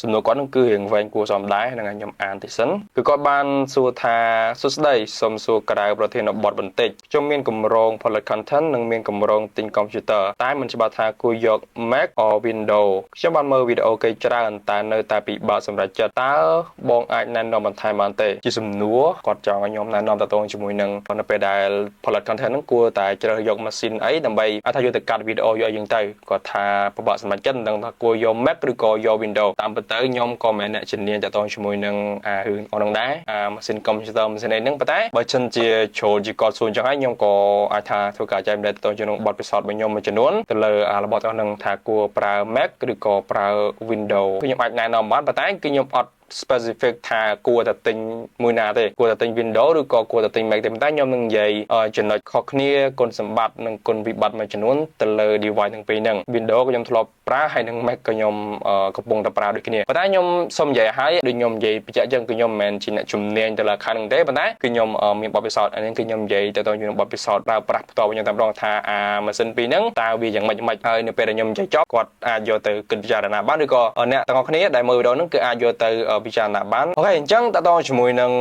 សំណួរគាត់នឹងគឺរៀងវែងគួរសមដែរហ្នឹងហើយខ្ញុំអានតិចសិនគឺគាត់បានសួរថាសួស្តីសូមសួរក្រៅប្រធានបទបន្តិចខ្ញុំមានគម្រោងផលិត content និងមានគម្រោងទិញ computer តែមិនច្បាស់ថាគួរយក Mac or Windows ខ្ញុំបានមើលវីដេអូគេច្រើនតែនៅតែពិបាកសម្រេចចិត្តតើបងអាចណែនាំបន្ថែមបានទេជាសំណួរគាត់ចង់ឲ្យខ្ញុំណែនាំតទៅជាមួយនឹងនៅពេលដែលផលិត content ហ្នឹងគួរតែជ្រើសយកម៉ាស៊ីនអីដើម្បីអាចថាយកទៅកាត់វីដេអូយកអីយ៉ាងទៅគាត់ថាពិបាកសម្រេចចិត្តមិនដឹងថាគួរយក Mac ឬក៏យក Windows តាមពិតទៅខ្ញុំក៏មិនមែនអ្នកជំនាញតទៅជាមួយនឹងអារឿងអស់ហ្នឹងដែរអាម៉ាស៊ីន computer ម៉ាស៊ីនអីហ្នឹងប៉ុន្តែបើសិនជាចូលជាគាត់សួរអញ្ចឹងហើយខ្ញុំក៏អាចថាធ្វើការចែករំលែកទៅជាមួយនឹងបទពិសោធន៍របស់ខ្ញុំមួយចំនួនទៅលើអារបស់ទាំងហ្នឹងថាគួរប្រើ Mac ឬក៏ប្រើ Windows គឺខ្ញុំអាចណែនាំបានប៉ុន្តែគឺខ្ញុំអត់ specific ថាគួរតែទិញមួយណាទេគួរតែទិញ Windows ឬក៏គួរតែទិញ Mac ទេប៉ុន្តែខ្ញុំនឹងនិយាយចំណុចខុសគ្នាគុណសម្បត្តិនិងគុណវិបត្តិមួយចំនួនទៅលើ device ទាំងពីរហ្នឹង Windows ក៏ខ្ញុំធ្លាប់ប្រើហើយនិង Mac ក៏ខ្ញុំកំពុងតែប្រើដូចគ្នាប៉ុន្តែខ្ញុំសូមនិយាយឲ្យដូចខ្ញុំនិយាយបញ្ជាក់ចឹងគឺខ្ញុំមិនមែនជាអ្នកជំនាញទៅលើខាងហ្នឹងទេប៉ុន្តែគឺខ្ញុំមានបទពិសោធន៍អានេះគឺខ្ញុំនិយាយទៅទៅខ្ញុំបទពិសោធន៍ប្រើប្រាស់ផ្ទាល់ខ្ញុំតែម្ដងថាអាម៉ាស៊ីនពីរហ្នឹងតើវាយ៉ាងម៉េចម៉េចហើយនៅពេលដែលខ្ញុំនិយាយចប់គាត់អាចយកទៅគិតពិចារណាបានឬក៏អ្នកទាំងអស់គ្នាដែលមើលវីដេអូហ្នឹងគឺអាចយកទៅពិចារណាបាន OK អញ្ចឹងតើតជាមួយនឹង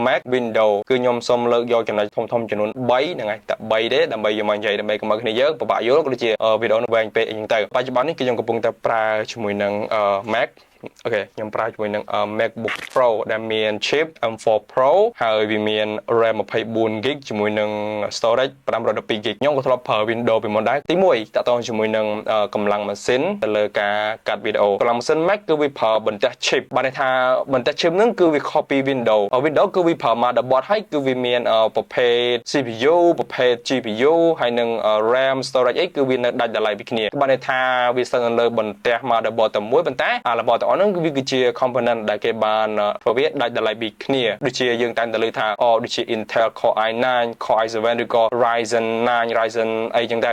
Mac Windows គឺខ្ញុំសូមលើកយកចំណុចធំៗចំនួន3ហ្នឹងហើយតែ3ទេដើម្បីយកមកនិយាយដើម្បីកុំឲ្យគ្នាយើងពិបាកយល់ក៏ដូចជាវីដេអូនោះវែងពេកអីចឹងទៅបច្ចុប្បន្ននេះគឺខ្ញុំកំពុងតែប្រើជាមួយនឹង Mac OK ខ្ញុំប្រើជាមួយនឹង MacBook Pro ដែលមាន chip M4 Pro ហើយវាមាន RAM 24 GB ជាមួយនឹង storage 512 GB ខ្ញុំក៏ធ្លាប់ប្រើ Windows ពីមុនដែរទី1តាក់ទងជាមួយនឹងកម្លាំងម៉ាស៊ីនទៅលើការកាត់វីដេអូកម្លាំងម៉ាស៊ីន Mac គឺវាប្រើបន្ទះ chip បានន័យថាបន្ទះ chip ហ្នឹងគឺវាខុសពី Windows Windows គឺវាប្រើ motherboard ហើយគឺវាមានប្រភេទ CPU ប្រភេទ GPU ហើយនឹង RAM storage អីគឺវានៅដាច់ដោយឡែកពីគ្នាបានន័យថាវាស្ថិតនៅលើបន្ទះ motherboard តែមួយប៉ុន្តែអារបស់ទាំងអស់ហ្នឹងវាគឺជា component ដែលគេបានធ្វើវាដាច់ដោយឡែកពីគ្នាដូចជាយើងតែងតែលើថាអូដូចជា Intel Core i9 Core i7 ឬក៏ Ryzen 9 Ryzen អីចឹងទ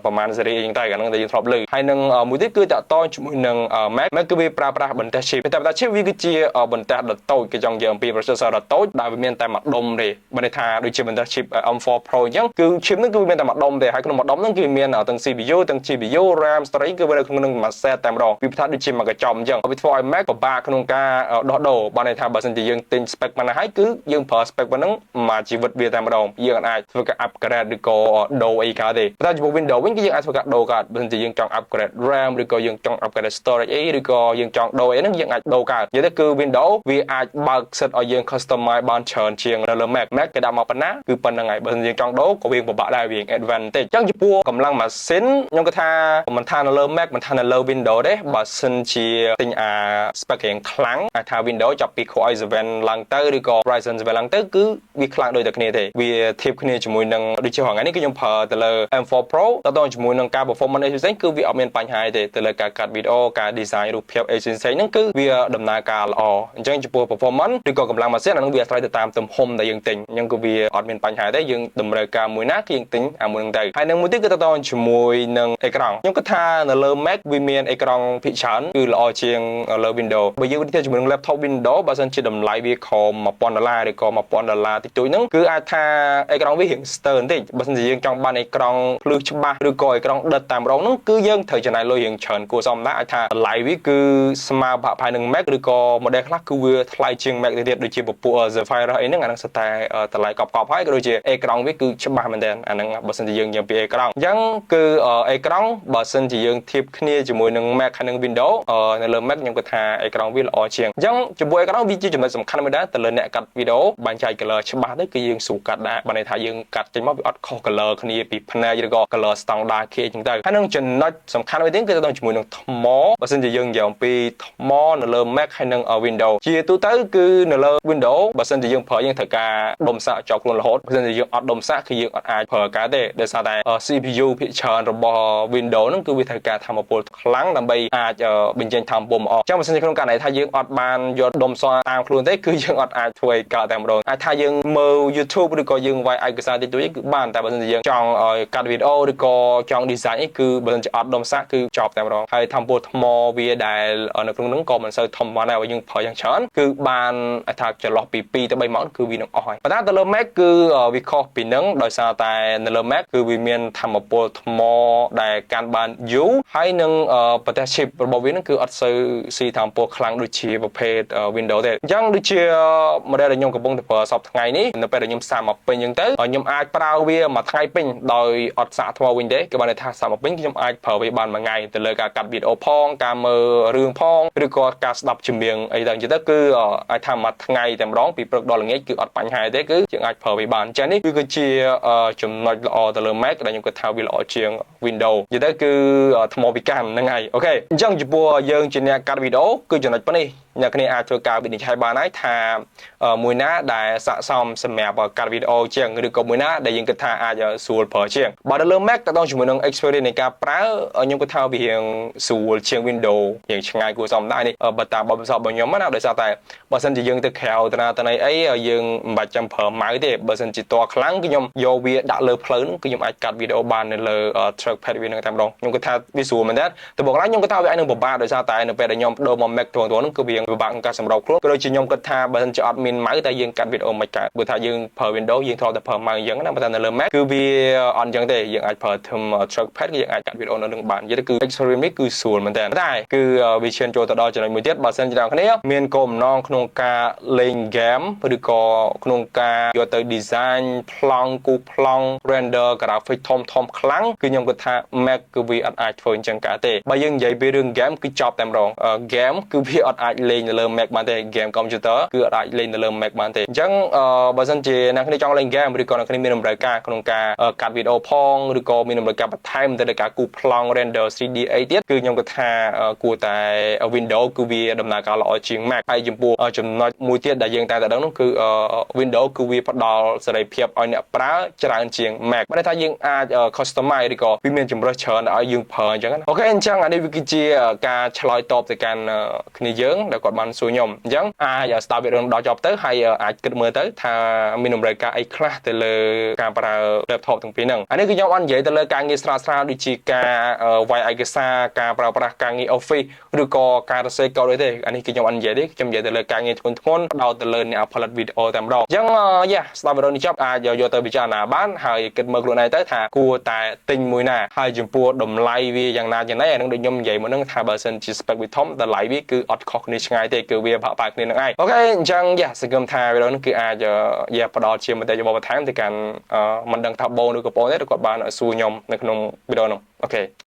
ៅប្រហែល series អីចឹងទៅអាហ្នឹងដែលយើងធ្លាប់លើហើយនឹងមួយទៀតគឺតាក់ទងជាមួយនឹង Mac Mac គឺវាប្រើប្រាស់បន្ទះ chip តែបន្ទះ chip វាគឺជាបន្ទះដ៏តូចគេចង់និយាយអំពី processor ដ៏តូចដែលវាមានតែមួយដុំទេបើន័យថាដូចជាបន្ទះ chip M4 Pro អញ្ចឹងគឺ chip ហ្នឹងគឺវាមានតែមួយដុំទេហើយក្នុងមួយដុំហ្នឹងគឺមានទាំង CPU ទាំង GPU RAM storage គឺវានៅក្នុងនឹងមួយ set តែម្ដងវាថាដូចជាមួយកញ្ចប់អញ្ចឹងវាធ្វើឲ្យ Mac ពិបាកក្នុងការដោះដូរបានន័យថាបើសិនជាយើងទិញ spec ប៉ុណ្ណាហើយគឺយើងប្រើ spec ប៉ុណ្ណឹងមួយជីវិតវាតែម្ដងយើងអាចធ្វើការ upgrade ឬក៏ដូរអីកើតទេប៉ុន្តែចំពោះ Windows វិញគឺយើងអាចធ្វើការដូរកើតបើសិនជាយើងចង់ upgrade RAM ឬក៏យើងចង់ upgrade storage អីឬក៏យើងចង់ដូរអីហ្នឹងយើងអាចដូរកើតនិយាយទៅគឺ Windows វាអាចបើកសិទ្ធឲ្យយើង customize បានច្រើនជាងនៅលើ Mac Mac គេដាក់មកប៉ុណ្ណាគឺប៉ុណ្្នឹងហើយបើសិនជាយើងចង់ដូរក៏វាពិបាកដែរវា advantage អញ្ចឹងចំពោះកម្លាំងម៉ាស៊ីនខ្ញុំគិតថាមិនថានៅលើ Mac មិនថានៅលើ Windows ទេបើសិនជាទិញអា spec រៀងខ្លាំងអាចថា Windows ចាប់ពី Core i7 ឡើងទៅឬក៏ Ryzen 7ឡើងទៅគឺវាខ្លាំងដូចតែគ្នាទេវាធៀបគ្នាជាមួយនឹងដូចជាថ្ងៃនេះគឺខ្ញុំប្រើទៅលើ M4 Pro តទៅជាមួយនឹងការ performance អីផ្សេងៗគឺវាអត់មានបញ្ហាទេទៅលើការកាត់វីដេអូការ design រូបភាពអីផ្សេងៗហ្នឹងគឺវាដំណើរការល្អអញ្ចឹងចំពោះ performance ឬក៏កម្លាំងម៉ាស៊ីនអាហ្នឹងវាអាស្រ័យទៅតាមទំហំដែលយើងទិញអញ្ចឹងគឺវាអត់មានបញ្ហាទេយើងតម្រូវការមួយណាគឺយើងទិញអាមួយហ្នឹងទៅហើយនឹងមួយទៀតគឺតទៅជាមួយនឹងអេក្រង់ខ្ញុំគិតថានៅលើ Mac វាមានអេក្រង់ភាគច្រើនគឺល្អជាងលើ Windows បើយើងធៀបជាមួយនឹង laptop Windows បើសិនជាតម្លៃវាក្រោម1000ដុល្លារឬក៏1000ដុល្លារតិចតួចហ្នឹងគឺអាចថាអេក្រង់វារៀងស្ទើរបន្តិចបើសិនជាយើងចង់បានអេក្រង់ភ្លឺច្បាស់ឬក៏អេក្រង់ដិតតែម្ដងហ្នឹងគឺយើងត្រូវចំណាយលុយរៀងច្រើនគួរសមដែរអាចថាតម្លៃវាគឺស្មើប្រហែលនឹង Mac ឬក៏ model ខ្លះគឺវាថ្លៃជាង Mac ទៅទៀតដូចជាពពួក Zephyrus អីហ្នឹងអាហ្នឹងសុទ្ធតែតម្លៃកប់ៗហើយក៏ដូចជាអេក្រង់វាគឺច្បាស់មែនទែនអាហ្នឹងបើសិនជាយើងនិយាយពីអេក្រង់អញ្ចឹងគឺអេក្រង់បើសិនជាយើងធៀបគ្នាជាមួយនឹង Mac ហើយនិង Windows នៅលើ Mac ខ្ញុំគិតថាអេក្រង់វាល្អជាងអញ្ចឹងចំពោះអេក្រង់វាជាចំណុចសំខាន់មួយដែរទៅលើអ្នកកាត់វីដេអូបែងចែក color ច្បាស់ទៅគឺយើងស្រួលកាត់ដែរបើន័យថាយើងកាត់ចេញមកវាអត់ខុស color គ្នាពីភ្នែកឬក៏ color standard គេអញ្ចឹងទៅហើយនឹងចំណុចសំខាន់មួយទៀតគឺទៅជាមួយនឹងថ្មបើសិនជាយើងនិយាយអំពីថ្មនៅលើ Mac ហើយនិង Windows ជាទូទៅគឺនៅលើ Windows បើសិនជាយើងប្រើយើងត្រូវការដុំសាកជាប់ខ្លួនរហូតបើសិនជាយើងអត់ដុំសាកគឺយើងអត់អាចប្រើកើតទេដោយសារតែ CPU ភាគច្រើនរបស់ Windows ហ្នឹងគឺវាត្រូវការថាមពលខ្លាំងដើម្បីអាចបញ្ចេញថាមពលមកអស់អញ្ចឹងបើសិនជាក្នុងករណីថាយើងអត់បានយកដុំសតាមខ្លួនទេគឺយើងអត់អាចធ្វើឲ្យកើតតែម្ដងអាចថាយើងមើល YouTube ឬក៏យើងវាយឯកសារតិចតួចគឺបានតែបើសិនជាយើងចង់ឲ្យកាត់វីដេអូឬក៏ចង់ design អីគឺបើសិនជាអត់ដុំសាកគឺចប់តែម្ដងហើយថាមពលថ្មវាដែលនៅក្នុងហ្នឹងក៏មិនសូវធំបានដែរបើយើងប្រើយ៉ាងច្រើនគឺបានអាចថាចន្លោះពី2ទៅ3ម៉ោងគឺវានឹងអស់ហើយប៉ុន្តែទៅលើ Mac គឺវាខុសពីនឹងដោយសារតែនៅលើ Mac គឺវាមានថាមពលថ្មដែលកាន់បានយូរហើយនឹងប្រទេស chip របស់វានឹងគឺអត់សូវ ស៊ីថាមពលខ្លាំងដូចជាប្រភេទ Windows ទេ។អញ្ចឹងដូចជា model ដែលខ្ញុំកំពុងតែប្រើសព្វថ្ងៃនេះនៅពេលដែលខ្ញុំសាកមកពេញអញ្ចឹងទៅខ្ញុំអាចប្រើវាមួយថ្ងៃពេញដោយអត់សាកថ្មវិញទេគឺបានន័យថាសាកមកពេញខ្ញុំអាចប្រើវាបានមួយថ្ងៃទៅលើការកាត់វីដេអូផងការមើលរឿងផងឬក៏ការស្ដាប់ចម្រៀងអីដល់អញ្ចឹងទៅគឺអាចថាមួយថ្ងៃតែម្ដងពីព្រឹកដល់ល្ងាចគឺអត់បញ្ហាទេគឺយើងអាចប្រើវាបានអញ្ចឹងនេះគឺគឺជាចំណុចល្អទៅលើ Mac ដែលខ្ញុំគិតថាវាល្អជាង Windows និយាយទៅគឺថ្មពិកាន់ហ្នឹងហើយ OK អញ្ចឹងចំពោះយើងជាអ្នកកាត់វីដេអូគឺចំណុចប៉ុណ្នេះអ្នកគ្នាអាចធ្វើការវិនិច្ឆ័យបានហើយថាមួយណាដែលស័ក្តិសមសម្រាប់កាត់វីដេអូជាងឬក៏មួយណាដែលយើងគិតថាអាចស្រួលប្រើជាងបើនៅលើ Mac តទៅជាមួយនឹង experience នៃការប្រើខ្ញុំគិតថាវារៀងស្រួលជាង Windows រៀងឆ្ងាយគួរសមដែរនេះបើតាមបទពិសោធន៍របស់ខ្ញុំណាដោយសារតែបើសិនជាយើងទៅក្រៅទៅណាទៅណីអីយើងមិនបាច់ចាំប្រើ mouse ទេបើសិនជាតខ្លាំងគឺខ្ញុំយកវាដាក់លើផ្លូវហ្នឹងគឺខ្ញុំអាចកាត់វីដេអូបាននៅលើ trackpad វានឹងតែម្ដងខ្ញុំគិតថាវាស្រួលមែនតើដំបូងឡើយខ្ញុំគិតថាវាអាចនឹងពិបាកដោយសារតែនៅពេលដែលខ្ញុំដូរមក Mac ត្រួងៗហ្នឹងគឺវាពិបាកក្នុងការសម្របខ្លួនក៏ដូចជាខ្ញុំគិតថាបើសិនជាអត់មាន mouse តែយើងកាត់វីដេអូមិនកើតព្រោះថាយើងប្រើ Windows យើងធ្លាប់តែប្រើ mouse អញ្ចឹងណាប៉ុន្តែនៅលើ Mac គឺវាអត់អញ្ចឹងទេយើងអាចប្រើធ្វើ trackpad គឺយើងអាចកាត់វីដេអូនៅនឹងបាននិយាយទៅគឺ experience នេះគឺស្រួលមែនតើតែគឺវាឈានចូលទៅដល់ចំណុចមួយទៀតបើសិនជាអ្នកគ្នាមានគោលបំណងក្នុងការលេង game ឬក៏ក្នុងការយកទៅ design ប្លង់គូប្លង់ render graphic ធំធំខ្លាំងគឺខ្ញុំគិតថា Mac គឺវាអត់អាចធ្វើអញ្ចឹងកើតទេបើយើងនិយាយពីរឿង game គឺចប់តែម្ដង game គឺវាអត់អាចលេងនៅលើ Mac បានទេ game computer គឺអត់អាចលេងនៅលើ Mac បានទេអញ្ចឹងបើសិនជាអ្នកគ្នាចង់លេង game ឬក៏អ្នកគ្នាមានតម្រូវការក្នុងការកាត់វីដេអូផងឬក៏មានតម្រូវការបន្ថែមទៅលើការគូប្លង់ render 3D អីទៀតគឺខ្ញុំគិតថាគួរតែ Windows គឺវាដំណើរការល្អជាង Mac ហើយចំពោះចំណុចមួយទៀតដែលយើងតែតែដឹងនោះគឺ Windows គឺវាផ្ដល់សេរីភាពឲ្យអ្នកប្រើច្រើនជាង Mac បានន័យថាយើងអាច customize ឬក៏វាមានជម្រើសច្រើនឲ្យយើងប្រើអញ្ចឹងណា OK អញ្ចឹងអានេះវាគឺជាការឆ្លើយតបទៅកាន់គ្នាយើងដែលគាត់បានសួរខ្ញុំអញ្ចឹងអាចស្ដាប់វីដេអូដល់ចប់ទៅហើយអាចគិតមើលទៅថាមានតម្រូវការអីខ្លះទៅលើការប្រើ laptop ទាំងពីរហ្នឹងអានេះគឺខ្ញុំអត់និយាយទៅលើការងារស្រាលស្រាលដូចជាការវាយឯកសារការប្រើប្រាស់ការងារ Office ឬក៏ការសរសេរកូដអីទេអានេះគឺខ្ញុំអត់និយាយទេខ្ញុំនិយាយទៅលើការងារធ្ងន់ធ្ងរផ្ដោតទៅលើអ្នកផលិតវីដេអូតែម្ដងអញ្ចឹងយ៉ាស្ដាប់វីដេអូនេះចប់អាចយកទៅពិចារណាបានហើយគិតមើលខ្លួនឯងទៅថាគួរតែទិញមួយណាហើយចំពោះតម្លៃវាយ៉ាងណាយ៉ាងណីអានឹងដូចខ្ញុំនិយាយមុនហ្នឹងថាបើសិនជា spec វាធំតម្លៃវាគឺអត់ខុសគ្នាឆ្ងាយទេគឺវាប្រហែលគ្នានឹងឯង OK អញ្ចឹងយ៉ាសង្ឃឹមថាវីដេអូនេះគឺអាចយ៉ាផ្ដល់ជាមតិយោបល់បន្ថែមទៅកាន់មិនដឹងថាបងឬក៏បងទេឬគាត់បានសួរខ្ញុំនៅក្នុងវីដេអូនោះ OK។